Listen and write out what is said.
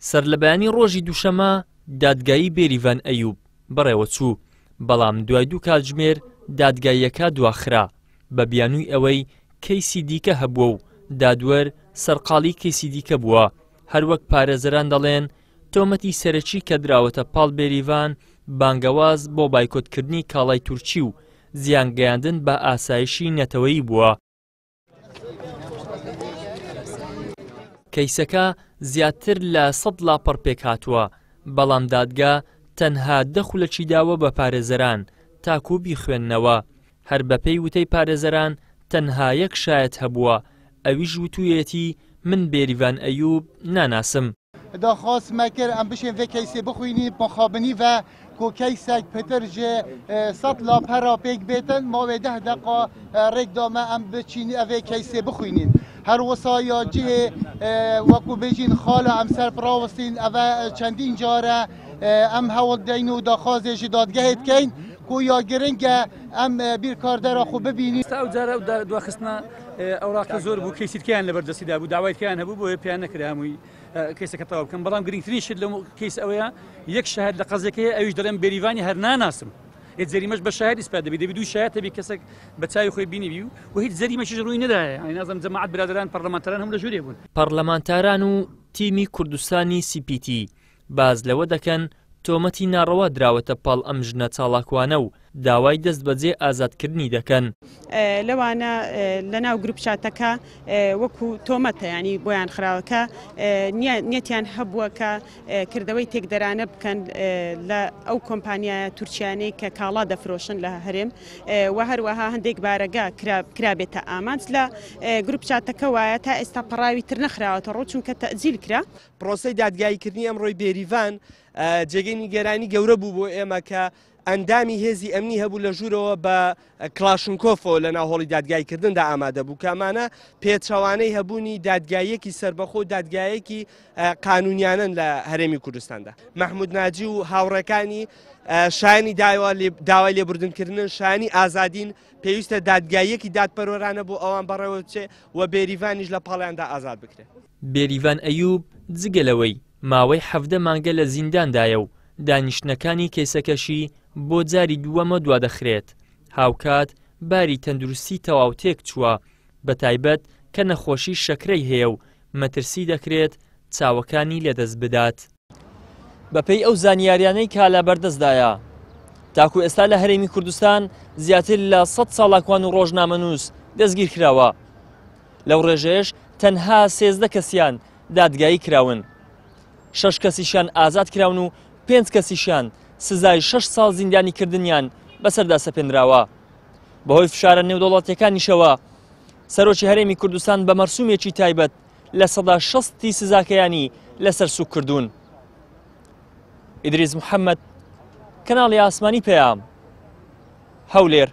سەرلەبەیانی ڕۆژی دووشەمە دادگایی بێریڤان ئەیوب بەڕێوەچوو، بەڵام دوای دوو کاتژمێر دادگاییەکە دواخرا بە بیانووی ئەوەی کەیسی دیکە هەبووە و دادوەر سەرقاڵی کەیسی دیکە بووە، هەروەک پارێزەران دەڵێن تۆمەتی سەرەکی کە دراوەتە پاڵ بێریڤان بانگەواز بۆ بایکۆتکردنی کاڵای تورکی و زیانگەیاندن بە ئاسایشی نەتەوەیی بووە. کەیسەکە زیاتر لە 100 لاپەڕ پێکهاتووە، بەڵام دادگا تەنها دە خولەکی داوە بە پارێزەران تاکو بیخوێننەوە. هەر بەپێی وتەی پارێزەران تەنها یەک شایەت هەبووە، ئەویش وتوویەتی من بێریڤان ئەیوب ناناسم. داخواز me kir em bişên vê keysê bixwînîn mixabinî ve ku keysek pitir ji sed lapera pêk bêtin ma wê deh deqa rêk da me em biçîn evê keysê bixwînîn. Her wisa ya cihê wekû bêjîn xala em ser rawestîn eve çendîn car e em hewl deyn û daxwazê ji dadgehê dikeyn ku ya giring e em bîrkardera xwe bibînîn. ئەو جارە دواخستنە ئەوراقە زۆر بوو کەیسیتکەیان لەبەر دەستیدا بوو داوایتکەیان هەبوو بۆیە پێیان نەکرا هەمووی کەیسەکە تەواو بکەم بەڵام گرنگترین شت لەم کەیس ئەوەیە یەک شاهد لە قەزیەکە هەیە ئەویش دەڵێم بێریڤانی هەر ناناسم ئێ جەریمەش بە شاهد ئیسپات دەبی دەبی دوو شاهد هەبی کەسێک بە چاوی خۆی بینیبی و هیچ جەریمەشیش ڕووی نەدایە یانی نازم جەماعەت برادەران پەرلەمانتاران هەموو لە ژوورێ بوون. پەرلەمانتاران و تیمی کوردستانی سی پی تی باس لەوە دەکەن تۆمەتی ناڕەوا دراوەتە پاڵ ئەم ژنە چاڵاکوانە و داوای دەستبەجێ ئازادکردنی دەکەن. لەوانە لەناو گروپ چاتەکە وەکو تۆمەتە ینی بۆیان خراوە کە نیەتیان هەبووە کە کردەوەی تێکدەرانە بکەن لە ئەو کۆمپانیایە تورکیانەی کە کاڵا دەفرۆشن لە هەرێم و هەروەها هەندێک بارەگا کرابێتە ئامانج لە گروپ چاتەکە وایە تا ئێستا پەڕاوی تر نەخراوەتە ڕوو چونکە تەئجیل کرا. پرۆسەی دادگاییکردنی ئەمڕۆی بێریڤان جێگەی نیگەرانی گەورە بوو بۆ ئێمە کە ئەندامی هێزی ئەمنی هەبوو لە ژوورەوە بە کڵاشنکۆفەوە لە ناو هۆڵی دادگاییکردندا ئامادە بوو کە ئەمانە پێچەوانەی هەبوونی دادگاییەکی سەربەخۆ و دادگایەکی قانونیانەن لە هەرێمی کوردستاندا. مەحمود ناجی و هاوڕێکانی شایانی داوای لێبوردنکردنن، شایانی ئازادین، پێویستە دادگاییەکی دادپەروەرانە بۆ ئەوان بەڕێوە بچێ و بێریڤانیش لە پاڵیاندا ئازاد بکرێت. بێریڤان ئەیوب جگە لەوەی ماوەی 17 مانگە لە زینداندایە و دانیشتنەکانی کەیسەکەشی بۆ جاری دووەمە دوادەخرێت، هاوکات باری تەندروستی تەواو تێکچووە، بەتایبەت کە نەخۆشی شەکرەی هەیە و مەترسی دەکرێت چاوەکانی لەدەست بدات. بەپێی ئەو زانیاریانەی کە لە بەردەستدایە، تاکو ئێستا لە هەرێمی کوردستان زیاتر لە 100 چالاکوان و ڕۆژنامەنووس دەستگیرکراوە. لەو ڕێژەیەش تەنها 13 کەسیان دادگایی کراون. شەش کەسیشیان ئازاد کراون و پێنج کەسیشیان سزای شەش ساڵ زیندانیکردنیان بەسەردا سەپێنراوە. بەهۆی فشارە نێودەوڵەتیەکانیشەوە سەرۆکی هەرێمی کوردستان بە مەرسومێکی تایبەت 60% سزاکەیانی لەسەر سوک کردوون. ئیدریس محەممەد، کەناڵی ئاسمانی پەیام، هەولێر.